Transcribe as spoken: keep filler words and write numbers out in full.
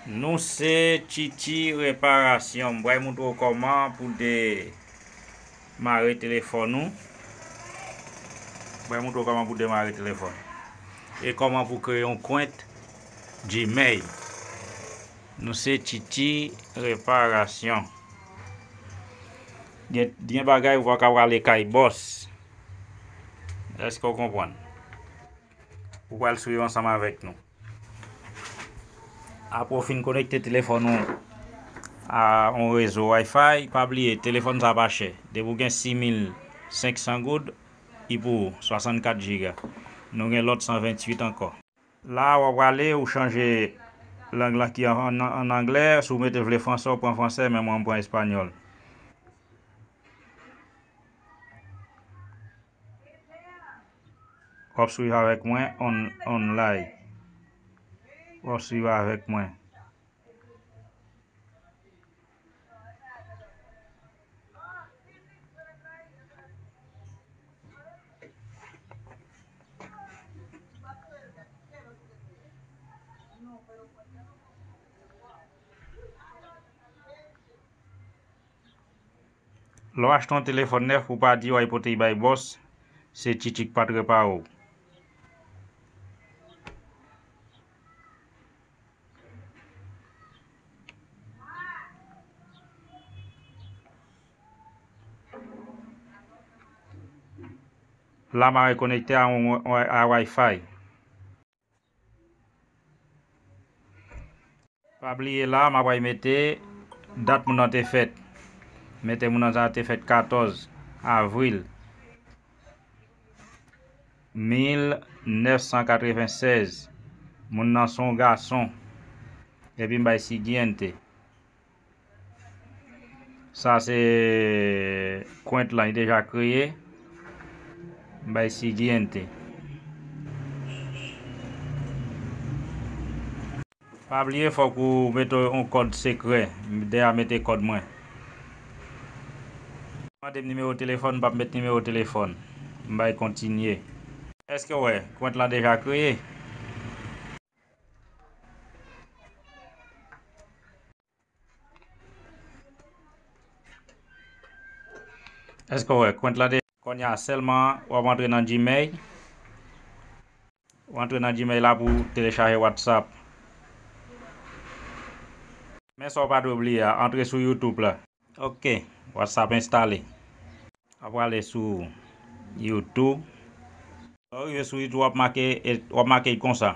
Nou se Titi Reparasyon. M pral moutre w kòman pou demare telefòn ou. M pral moutre w kòman pou demare telefòn. E kòman pou kreye yon kont Gmail. Nou se Titi Reparasyon. Gen, gen bagay ou pa ka prale kay bòs. Èske w konprann? Ou pral swiv ansanm avèk nou. Apre w fin konekte telefòn ou a yon rezo Wi-Fi, pa bliye, telefòn sa pa chè. Depi w gen sis mil senk san goud, li pou ou, swasannkat jiga. Nou gen lòt san venntuit ankò. La, w ap prale, ou chanje lang lan ki an, an, an anglè. Si w mete vle fransè, ou pran fransè, men mwen, m pran espanyòl. W ap swiv avèk mwen on, online. W ap swiv avèk mwen. Lè w achte yon telefòn nèf, ou pa di w al pote l bay bòs, se Titi k pa t repare w. La, m a rekonekte a, a Wi-Fi. Pa bliye la, m ap pral mete dat moun nan te fèt. Mete moun nan sa te fèt katòz avril mil nèf san katrevennsèz. Moun nan se yon gason. Epi m bay siguiente. Sa se kont lan, li deja kreye. M bay siguiente. Pa bliye, fòk ou mete yon kòd sekrè. M deja mete kòd mwen. Mande m nimewo telefòn, m p ap met nimewo telefòn. M bay kontinye. Èske w wè, kont lan deja kreye? Èske w wè kont lan deja? Kounye a sèlman w ap antre nan Gmail. W antre nan Gmail la pou w telechaje WhatsApp. Men sa w pa dwe bliye a, antre sou YouTube la. Ok, WhatsApp enstale. W ap prale sou YouTube. Lè w rive sou YouTube, w ap make, w ap make l konsa.